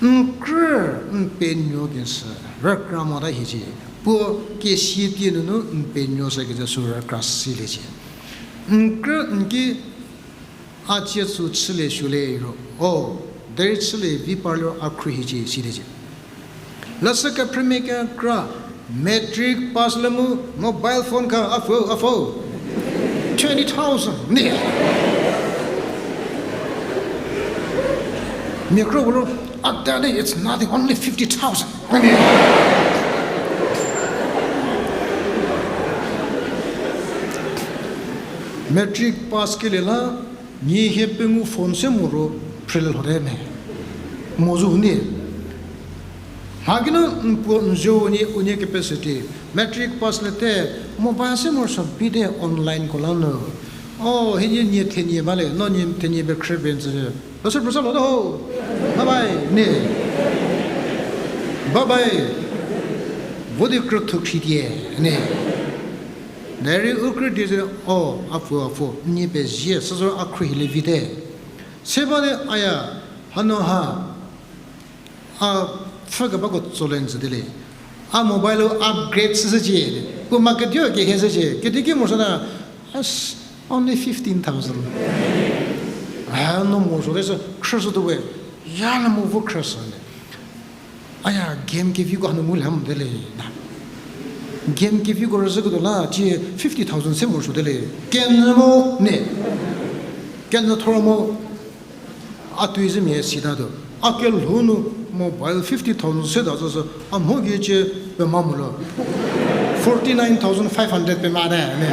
N krü n penuokeshü rükra mota hiecie, puo kesia tie nunu n penuoshükecü sü rükra siliecie. N krü n ki a cie sü chülie suolie ro, o, derei chülie vi par liro a khruohi hiecie siliecie. Leshü kephrümia kekra, matric pass le mu mobile phone kha a pfü, a pfü. twenty thousand ne. Mia kro puo ro, "Ah, Daddy, it's nothing, only fifty thousand." Matric pass kelie la, nie hie pengou phone se mo ro phrülie lhote me. Mo zo nie. Mhakinu n puo n zuo unie, unie capacity. Matric pass lete, mobile se morosuo bate onlineko la nu. O, hienie nie thenie ba le, no nie thenie pie khrüpie n tsü. Lashü phrüsa lhote ho. Bye bye, ne. Bye bye. Vo di krüthu khritie, ne. Derei u krü di ze, o, a pfuo, a pfuo, nie pezie, süsü a khruohi le vite. Se ba le, aya, hanu ha, a pfhü kebako tsolenjü de le. A mobile-u upgrade shüshücie, puo ma kedio kehie shücie, kedi ki morosuo na, only fifteen thousand. A no morosuo le sü khrüshütuo we, ya la mo vo khrüshü ne. Aya, game keviko hanu ngulie mo de le na. Game keviko rüzhüketuo la, tie fifty thousand se morosuo de le. Kenyü mo ne. Kenyü thor mo. A tuoi zhü mia sitatuo. A kelhou nu mobile fifty thousand se ta zhüsü, a mho gei cie pema mo lo. Forty nine thousand five hundred pema te, ne.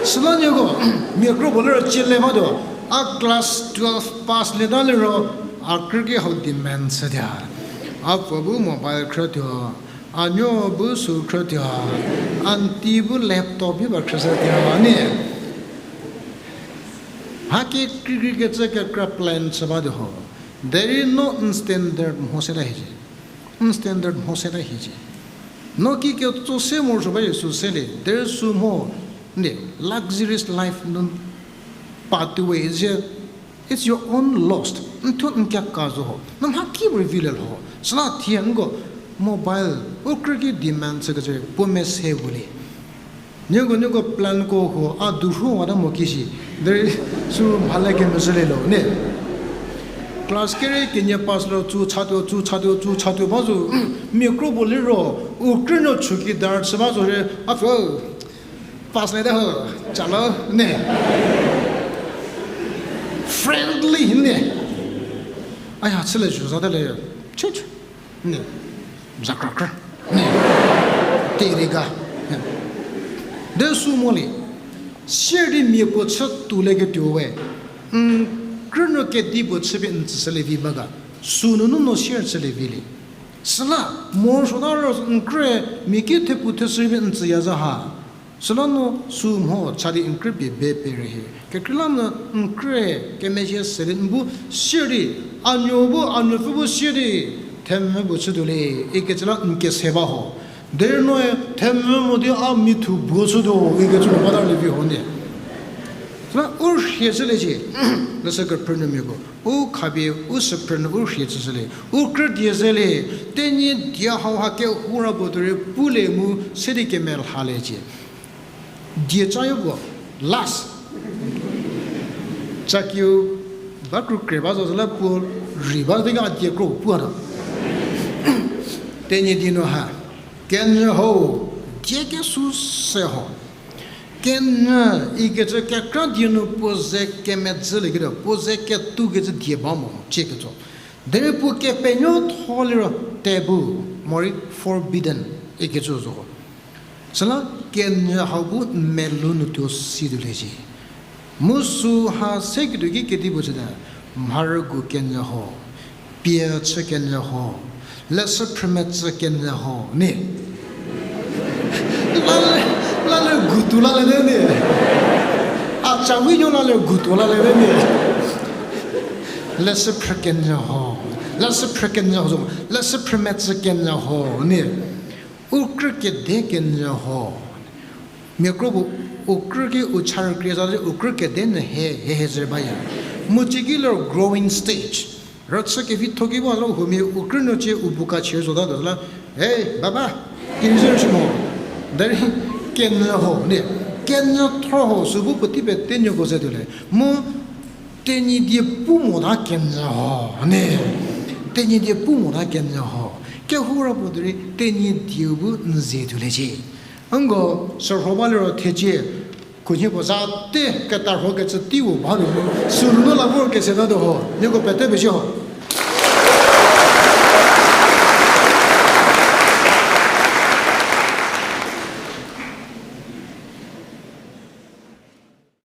Süla nieko, mia kro puo liro cie le batuo, a class twelve pass leta liro, a krü ki hau demand shüdia. A puo bu mobile khrütuo, a nuo bu sü khrütuo, aunty bu laptop hi ba khrüshütuo, ne. Haki krükrei kecü kekra plan chü batuo ho. Derei no n standard mho seta hiecie. N standard mho seta hiecie. No ki ketso se morosuo ba Jisu selie, derei sü mho, ne, luxurious life nu pa tuo we ze, it's your own lost. N thuo n keka zo ho. No mha ki reveal lho. Süla thie nko mobile, u krü ki demand chükecü puo mese vo le. Nieko, nieko planko huo a durhuo wata mo ki shi. Derei sü mhale kemezhülie lo, ne. Class kere kenie pass lo, tsu chatuo, tsu chatuo, tsu chatuo ba zo, mia kro puo liro, u krünuo chowkidar chü ba zo rei, a pfü, pass lete ho, chalo, ne. Friendly hi ne. Aya, chüle zho zate le, chüchü, ne. Zakra krü, ne. Terega. De sü mo le. Sier di mia puo chü tuo le ketuo we. N krünuo kedipuo chüpie n tsüshülie vi ba ga. Sünunu no sier chülie vi le. Süla, morosuota ro n krü mia ki thepu theshü rei n tsüya za ha. Süla no sü mho cha di n krü pie be pere hie. Kekreilamonyü n krü kemezhie se di n bu sier di, a nuo bu, a nuopfü bu sier di, themvü puo chütuo le, ikecü la n kese ba ho. Derei noe themvü mo di a mithu buo chütuo, ikecü lo batalie vi ho ne. Süla u rhie chüliecie, leshü kephrünuomiako. U khapie u süphrünuo u rhie chüshülie. U krü die zelie, Tenyidie hau ha kehou ra puo tuo rei pulie mu se di kemelhaliecie. Die cayo puo, last. Cakiu ba kru kre ba zo süla puo rei ba di a die kro puo tuo. Tenyidie nu ha, kenyü ho, die kesu se ho. Kenyü ikecü kekra die nu puo ze kemedzülieketuo, puo ze ketukecü die ba mo, cie ketso. Derei puo kepenuotho liro taboo, morei forbidden, ikecü zo. Süla kenyü hau bu n melou nu tuo si tuoliecie. Mu sü ha seketuo ki kedipuo chüte, mharügu kenyü ho, pie chü kenyü ho, leshü phrümetsü kenyü ho, ne. Lale, lale gutu lalete ne. A cawinuo lale gutu lalete ne. Leshü phrü kenyü ho, leshü phrü kenyü ho zo, leshü phrümetsü kenyü ho, ne. U krü kede kenyü ho. Mia kro bu u krü ki u cha rükrie za di u krü kede nyü he, he, he zü baya. Mu cie ki liro growing stage. Rüchü kevitho ki ba zo huomia u krünuo cie u bu kachie zotatuo la, "Hey, baba, kinzü shi mo." Derei kenyü ho, ne. Kenyü thor ho, sü bu puotei pete nyüko ze tuo le. Mu Tenyidie pu mota kenyü ho, ne. Tenyidie pu mota kenyü ho. Kehou ra puo derei Tenyidie bu n ze tuoliecie. Nko sürho ba liro thecie, khunhie puo za te ketarhokecü tei puo ba tuo mu, sünunu la vorkese tatuo ho, nieko pete pezie ho.